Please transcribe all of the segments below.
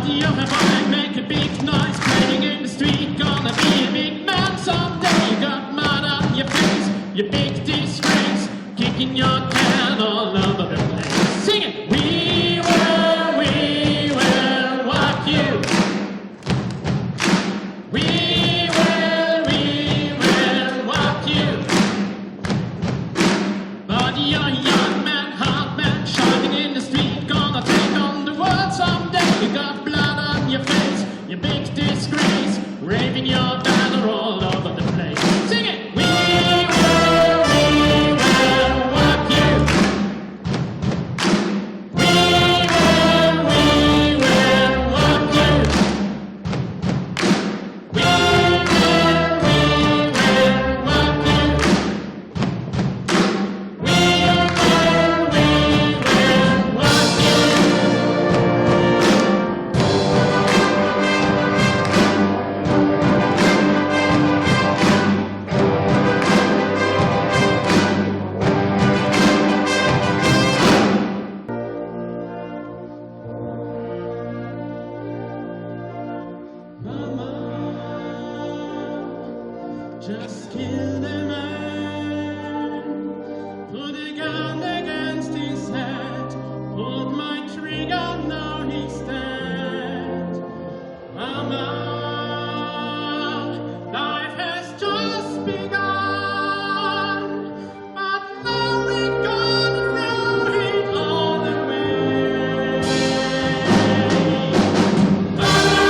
But you're a boy, make a big noise, playing in the street, gonna be a big man someday. You got mud on your face, you big disgrace, kicking your can all over the place. Sing it! We will, we will rock you. We will, we will rock you. But you're a young man, hard man, shining in the street, gonna take on the world someday. You got blood on your face, you big disgrace, raving your banner all over the place. Sing it! We will, we will rock you. We will, we will rock you. We will, we will rock you. We will, we will rock you. Mama, just killed a man. Put a gun against his head. Pulled my trigger, now he's dead. Mama, life has just begun. But now we're gonna throw it all away. Mama!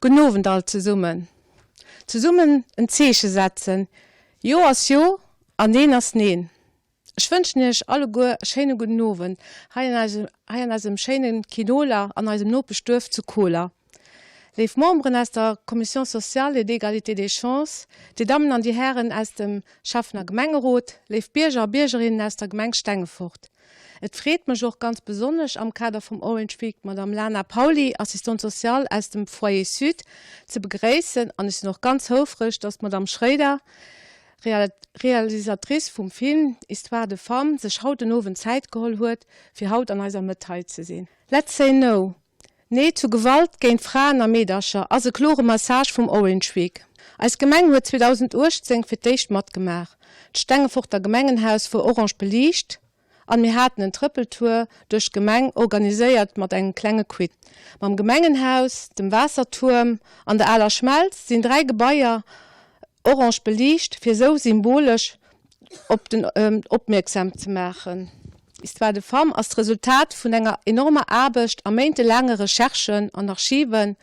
Gudden Owend all zesummen. Zesummen en Zeeche setzen, Jo ass Jo an Neen ass Neen. Ech wënschen Iech alleguer e schéine gudden Owend hei an eisem hei an eisem schéine Kinoler an eisem Nopeschduerf zu Koler. Léif Memberen aus der Commission sociale et d'égalité des chances, Dir Dammen an Dir Hären aus dem Schäffen a Gemengerot, léif Bierger a Biergerinnen aus der Gemeng Stengefort. Et freet mech och ganz besonnesch am Kader vum Orange Week d'Madame Lana Pauly, Assistante sociale aus dem Foyer Sud, ze begréissen an ech sinn och ganz houfreg, dass d'Madame Schroeder, Realisatrice vum Film Histoires de femmes, sech haut den Owend Zäit geholl huet, fir haut an eiser Mëtt hei ze sinn. Let's say no! Nee zu Gewalt géint Fraen a Meedercher ass e klore Message vum Orange Week. Eis Gemeng huet 2018 fir d'éischt matgemaach. D'Stengeforter Gemengenhaus wor orange beliicht an mir haten en Trëppeltour duerch d'Gemeng organiséiert mat engem klenge Quiz. Mam Gemengenhaus, dem Waassertuerm an der Aler Schmelz sinn 3 Gebaier orange beliicht fir esou symbolesch op den opmierksam ze maachen. Histoire de femmes ass d'Resultat vun enger enormer Aarbecht a méintelaange Recherchen an Archiven.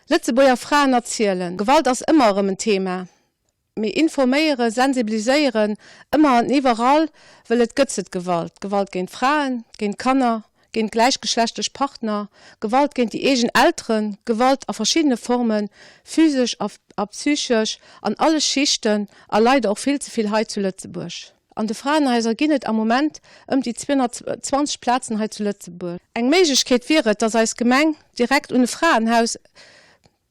Lëtzebuerger Fraen erzielen. Gewalt ass ëmmer erëm en Thema. Mee informéieren, sensibiliséieren, ëmmer an iwwerall, wëll et gëtt se, d'Gewalt. Gewalt géint Fraen, géint Kanner, géint gläichgeschlechtlech Partner, Gewalt géint déi eegen Elteren, Gewalt a verschiddene Formen, physesch a psychesch, an alle Schichten a leider och vill ze vill hei zu Lëtzebuerg. An de Fraenhaiser ginn et am Moment ëm déi 220 Plazen hei zu Lëtzebuerg. Eng Méiglechkeet wier et, dass eis Gemeng direkt un e Fraenhaus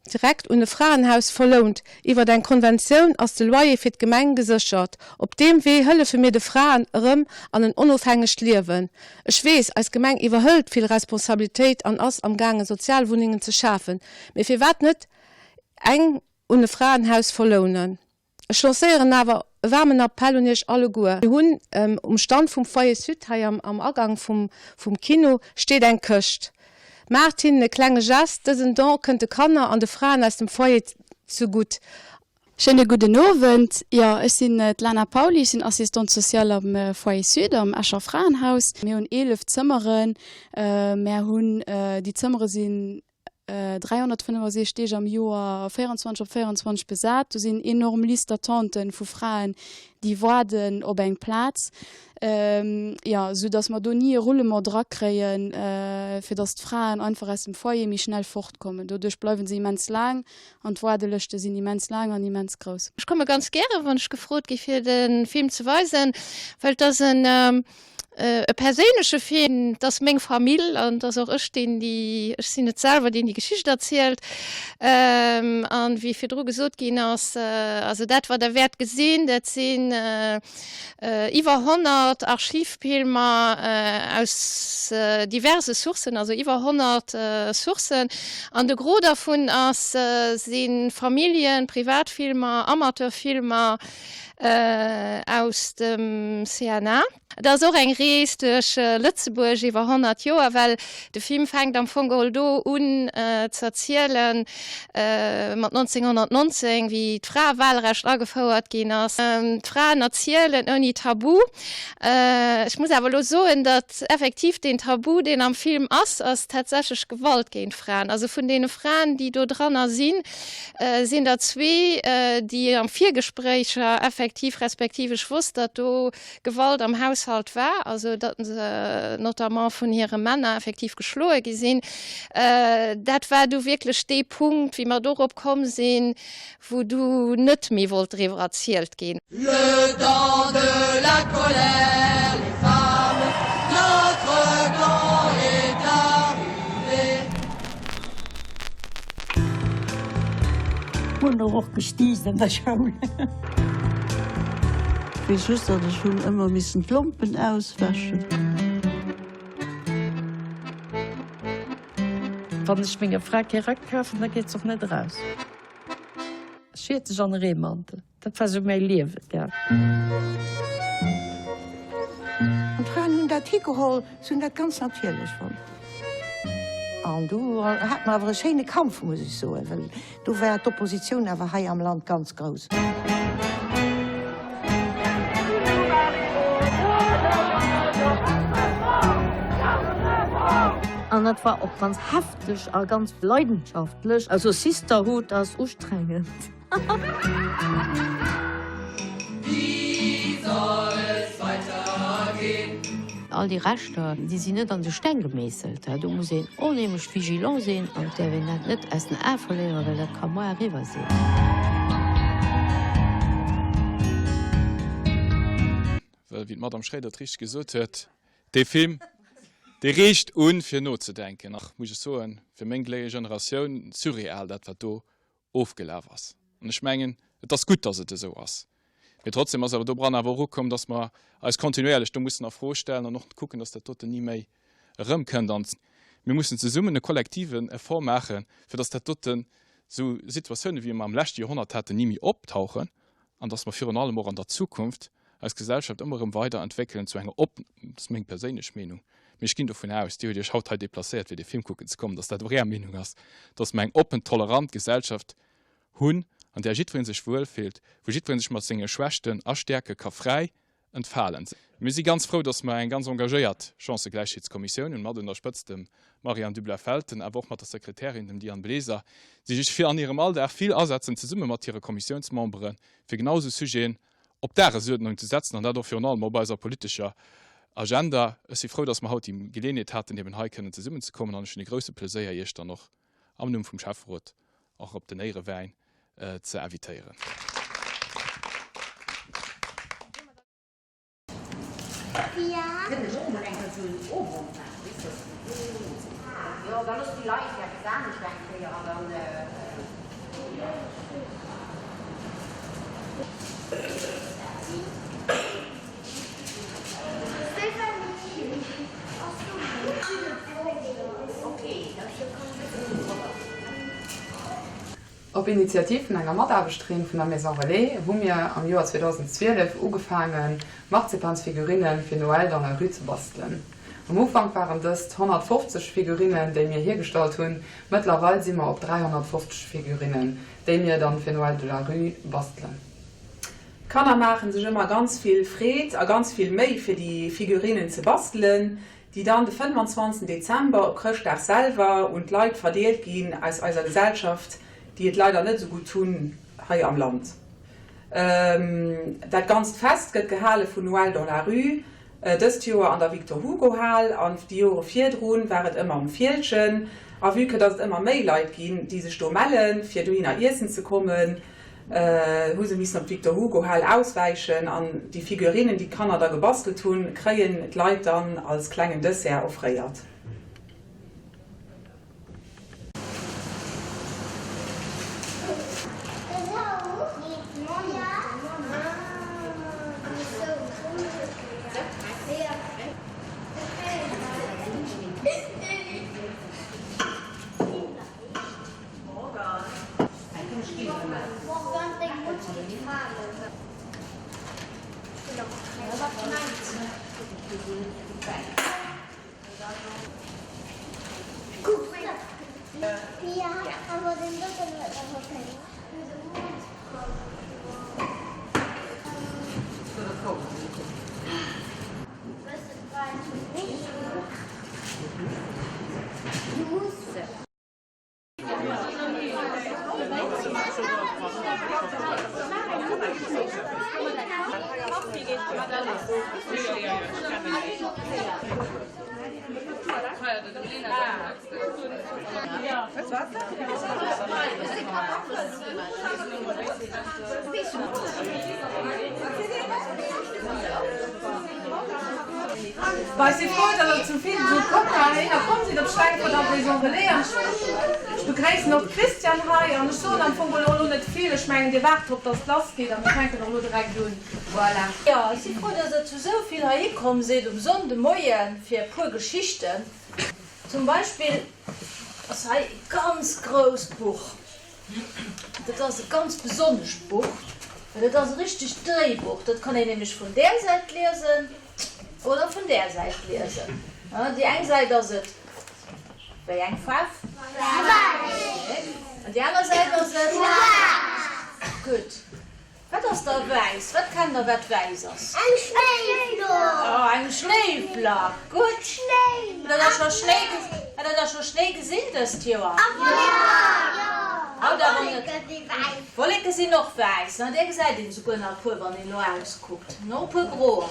Direkt un e Fraenhaus verlount. Iwwert eng Konventioun ass de Loyer fir d'Gemeng geséchert. Op deem Wee hëllefe mir de Fraen erëm an en onofhängegt Liewen. Ech weess, eis Gemeng iwwerhëlt vill Responsabilitéit an ass am gaangen Sozialwunnengen ze schafen. Mee firwat net eng un e Fraenhaus verlounen? Ech lancéieren awer e waarmen Appell un Iech alleguer. Mir hunn um Stand vum Foyer Sud, hei am Agang vum Kino, steet eng Këscht. Maacht hinnen e klenge Gest, dësen Don kënnt de Kanner an de Fraen aus dem Foyer zegutt. Schéine gudden Owend. Jo, ech sinn d'Lana Pauly, ech sinn Assistante sociale am Foyer Sud am Escher Fraenhaus. Mir hunn 11 Zëmmeren. Mär hunn, déi Zëmmere sinn 365 Deeg am Joer, 24 op 24 besat. Do sinn enorm Liste d'attenten vu Fraen, déi waarden op eng Plaz. Jo, esou datt mer do ni e Roulement drakréien, fir datt d'Fraen einfach aus dem Foyer méi schnell fortkommen. Doduerch bleiwe se immens laang an d'Waardelëschte sinn immens laang an immens grouss. Ech komme ganz gäre wann ech gefrot gi fir de Film ze weisen, well et ass en E perséinleche Film, 't ass meng Famill an 't ass och ech, deen déi, ech sinn et selwer, deen déi Geschicht erzielt. An wéi virdru gesot ginn ass, also dat wat Der wäert gesinn, dat sinn iwwer 100 Archivfilmer aus diverse Sourcen, also iwwer 100 Sourcen. An de Gros dervun ass, si Familljen-, Privatfilmer, Amateurfilmer, aus dem CNA. Et ass och eng Rees duerch Lëtzebuerg iwwer 100 Joer, well de Film fänkt am Fong geholl do un ze erzielen, mat 1919, wéi d'Fraewahlrecht agefouert ginn ass. D'Fraen erzielen ouni Tabu. Ech muss awer elo soen, datt effektiv deen Tabu, deen am Film ass, ass tatsächlech Gewalt géint Fraen. Also vun deene Fraen, déi do dranner sinn, sinn der zwee, déi am Virgespréicher effektiv, respektiv ech wosst, datt do Gewalt am Haushalt war, also datt se notamment vun hire Männer effektiv geschloe gi sinn. Dat war du wierklech dee Punkt, wéi mer dorop komm sinn, wou du net méi wollt driwwer erzielt ginn. Le temps de la colère, les femmes, notre temps est arrivé. Hunn och och gestiisst an der Schoul. Weess just datt ech hunn ëmmer missen d'Lompen auswäschen. Wann ech menger Fra kee Rack kafen, da geet se och net eraus. Schierteg an e Reemantel, dat war sou mäi Liewen, gell. An d'Fraen hunn dat higeholl, se hunn dat ganz natierlech fonnt. An do hat mer awer e schéine Kampf, muss ech soen, well do war d'Oppositioun awer hei am Land ganz grouss. An dat war och ganz hefteg a ganz leidenschaftlech. Also Sisterhood ass ustrengend. Wie soll es weitergehen? All déi Rechter, déi sinn net an de Steng gemeesselt. Do muss een onheemlech vigilant sinn an et däerf een dat net aus den Ae verléieren, well dat ka moar eriwwer sinn. Well, wéi d'Madame Schroeder et richteg gesot huet, dee Film, dee reegt un, fir nozedenken. Ach, muss ech soen, fir meng Generatioun surreal, dat wat do ofgelaf ass. An ech mengen, et ass gutt, dass et esou ass. Mee trotzdem ass awer dobran awer och ukomm, dass mer eis kontinuéierlech do mussen a Fro stellen an och kucken, dass dat doten ni méi erëmkënnt. An mir mussen zesummen e kollektiven Effort maachen, fir dass dat doten, esou Situatiounen, wéi mer am leschte Joerhonnert haten, ni méi optauchen an dass mer virun allem och an der Zukunft eis Gesellschaft ëmmer erëm weider entwéckelen zu enger op, dat ass meng perséinlech Meenung, mee ech ginn dovun aus, Dir hutt Iech haut hei déplacéiert fir dee Film kucken ze kommen, dass dat och Är Meenung ass, dass mer eng oppen, tolerant Gesellschaft hunn, an där jiddweree sech wuelfillt, wou jiddweree sech mat senge Schwächten a Stäerke ka fräi entfalen. Mir si ganz frou, dass mer eng ganz engagéiert Chancëgläichheetskommissioun hunn, mat un der Spëtzt dem Marianne Dubler-Felten, awer och mat der Sekretärin, dem Diane Bleser, déi sech fir an hirem Alldag vill asetzen, zesumme mat hire Kommissiounsmemberen, fir genau esou Sujeten op d'Dagesuerdnung ze setzen an dat och virun allem op eiser politescher Agenda. Ech si frou, dass mer haut déi Geleeënheet haten, eben hei kënnen zesummenzekommen an ech hunn e grouse Pleséier, Iech dann och am Numm vum Schäfferot och op den Éierewäin ze invitéieren. Op Initiativ vun enger Mataarbechterin vun der Maison Relais hu mir am Joer 2012 ugefaangen, Marzipansfigurinen fir Noël dans la rue ze bastelen. Am Ufank waren dëst 150 Figurinen, déi mir hiergestallt hunn. Mëttlerweil si mer op 350 Figurinen, déi mir dann fir Noël de la rue bastelen. D'Kanner maachen sech ëmmer ganz vill Freed a ganz vill Méi fir déi Figurinen ze bastelen, déi dann de 25 Dezember op Chrëschtdag selwer un d'Leit verdeelt ginn aus eiser Gesellschaft, déi et leider net esou gutt hunn hei am Land. Dat ganzt Fest gëtt gehale vun Noël dans la rue, dëst Joer an der Victor Hugo Hal an déi Jore virdrun war et ëmmer um Fieldgen. A vue que dass et ëmmer méi Leit ginn, déi sech do mellen, fir dohinner iessen ze kommen, hu se missen op d'Victor Hugo Hal auswäichen an déi Figurinen, déi d'Kanner da gebastelt hunn, kréien d'Leit dann als klengen Dessert offréiert. Bah, ech si frou, datt der zu vill esou komm heihinner komm sidd op Stengefort an d'Maison Relais. An ech begréissen och d'Christiane hei. An ech soen am Fong geholl och elo net vill. Ech mengen, Dir waart drop, datt et lass geet a mir fänken och elo direkt un. Voilà. Jo, ech si frou, datt der zu esou vill heihi komm sidd um Sonndemoie fir e puer Geschichten. Zum Beispill ass hei e ganz grousst Buch. Dat ass e ganz besonnescht Buch, well dat ass e richtegt Dréibuch. Dat kann een nämlech vun där Säit liesen oder vun där Säit liesen. Déi eng Säit ass et wéi eng Faarf? Wäiss. An déi aner Säit ass et? Schwaarz. Gutt. Wat ass da wäiss? Wat kennt der, wat wäiss ass? Eng Schnéiflock. Oh, eng Schnéiflack. Gutt. Schnéi. Hutt der da scho Schnéi? Hat der da scho Schnéi gesinn dëst Joer? Haut awer net. D'Wolleke sinn och wäiss. Na, där gesäit een esouguer nach e puer, wann een no auskuckt. No e puer groer.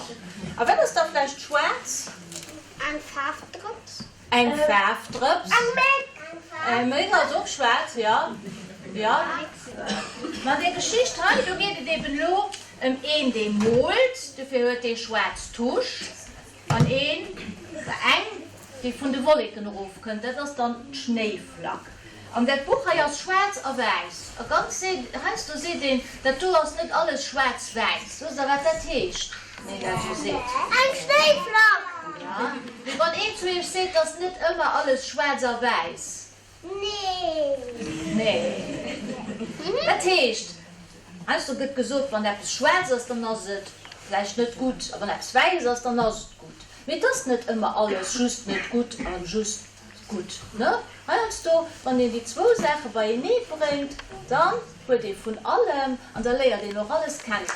A wat ass da vläicht schwaarz? Eng Faarfdrëps. Eng Faarfdrëps. Eng Méck. Eng Méck ass och schwaarz, jo. Jo. Ma an där Geschicht hei, do geet et eben elo ëm een, dee moolt, dofir huet dee schwaarz Tusch. An een oder eng, déi vun de Wolleken erofkënnt, dat ass dann d'Schnéiflack. An dat Buch hei ass schwaarz a wäiss. A ganz heiansdo seet een, dat do ass net alles schwaarz-wäiss. Wësst Der, wat dat heescht, wann een dat esou seet? Eng Schnéiflack! Ja, mee wann een zu Iech seet, 't ass net ëmmer alles schwaarz a wäiss. Nee. Nee. Dat heescht, heiansdo gëtt gesot, wann eppes schwaarz ass, dann ass et vläicht net gutt, a wann eppes wäiss ass, dann ass et gutt. Mee et ass net ëmmer alles just net gutt a just gutt, ne? Heiansdo, wann een déi zwou Saache beienee bréngt, dann huet ee vun allem an da léiert een och alles kennen.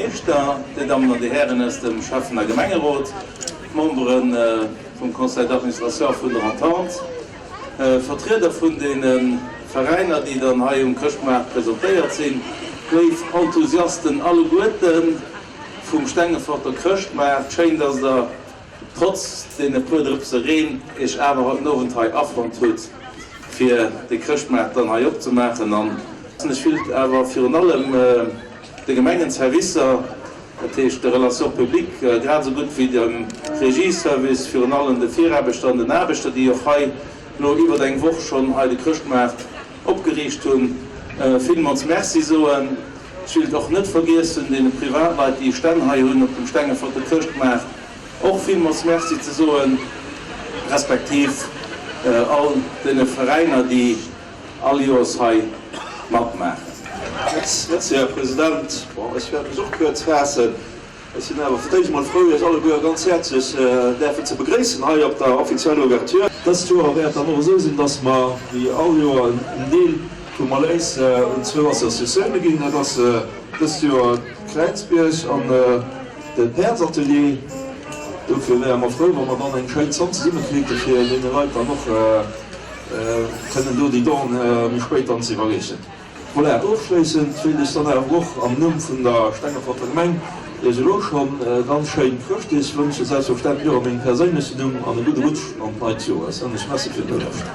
Buergermeeschter, Dir Dammen an Dir Hären aus dem Schäffen a Gemengerot, Membere vum Conseil d'administration vun der Entente, Vertrieder vun deene Veräiner, déi dann hei um Chrëschtmaart presentéiert sinn, léif Enthusiasten alleguerten vum Stengeforter Chrëschtmaart, schéin, dass Der trotz deene puer Drëpse Reen Iech awer haut den Owend hei afonnt hutt, fir de Chrëschtmaart dann hei opzemaachen. An ech wéilt awer virun allem de Gemengenservicer, dat heescht de Relations publiques grad esou gutt wéi dem Regieservice, virun allem de Viraarbechter an den Aarbechter, déi och hei elo iwwert eng Woch schonn hei de Chrëschtmaart opgeriicht hunn, villmools Merci soen. Ech wéilt och net vergiessen, deene Privatleit, déi Stänn hei hunn op dem Stengeforter Chrëschtmaart, och villmools Merci ze soen, respektiv all deene Veräiner, déi all Joers hei matmaachen. Merci, Här President. Bon, ech wäert mech och kuerz faassen. Ech sinn awer fir d'éischt emol frou, Iech alleguer ganz häerzlech däerfen ze begréissen hei op der offizieller Ouverture. Dëst Joer wäert dann och esou sinn, dass mer wéi all Joer en Deel vum Erléis un zwou Associatioune ginn. Dat ass dëst Joer Kräizbierg an de Päerdsatelier. Dofir wäre mer frou, wa mer dann eng schéin Zomm zesummekriite fir deene Leit dann och kënnen do déi Donen méi spéit dann ze iwwerreechen. Voilà, ofschléissend wéilt ech dann awer och am Numm vun der Stengeforter Gemeng Iech elo schonn ganz schéin Chrëschtdeeg wënschen, selbstverständlech och a mengem perséinlechen Numm, an e gudde Rutsch an d'neit Joer. Ech soen Iech Merci fir d'Nolauschteren.